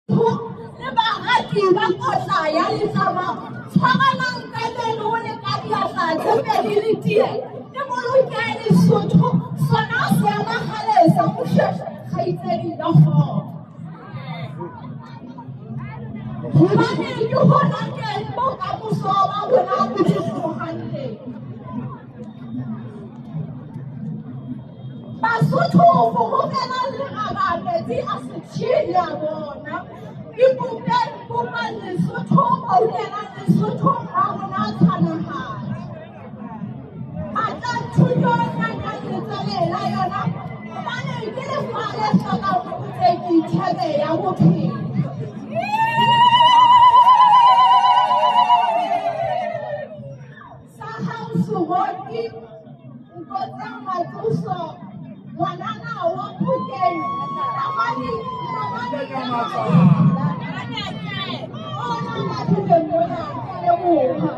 Le barati ba kotla ya letlama, tshwaranang ka meno le ka diatla tse pedi le tiye, le boloke Lesotho sona seemahale sa Moshoeshoe kgaitsedi ya kgotso. Hobane ke hona teng bokamoso ba rona bo tlohang teng. Basotho forofelang leraba metsi a setjhe le a bona. Ipopeng popang Lesotho boulelang Lesotho ha rona tshwanahadi. Batlang thuto nyanyang letswele la yona hobane ke lefa le hlokang botseki thebe ya bophelo. Sa hao seroki Nkotsang Matsoso ngwanana wa Phokeng namane namane ya ona Mathuleng mona ke a leboha.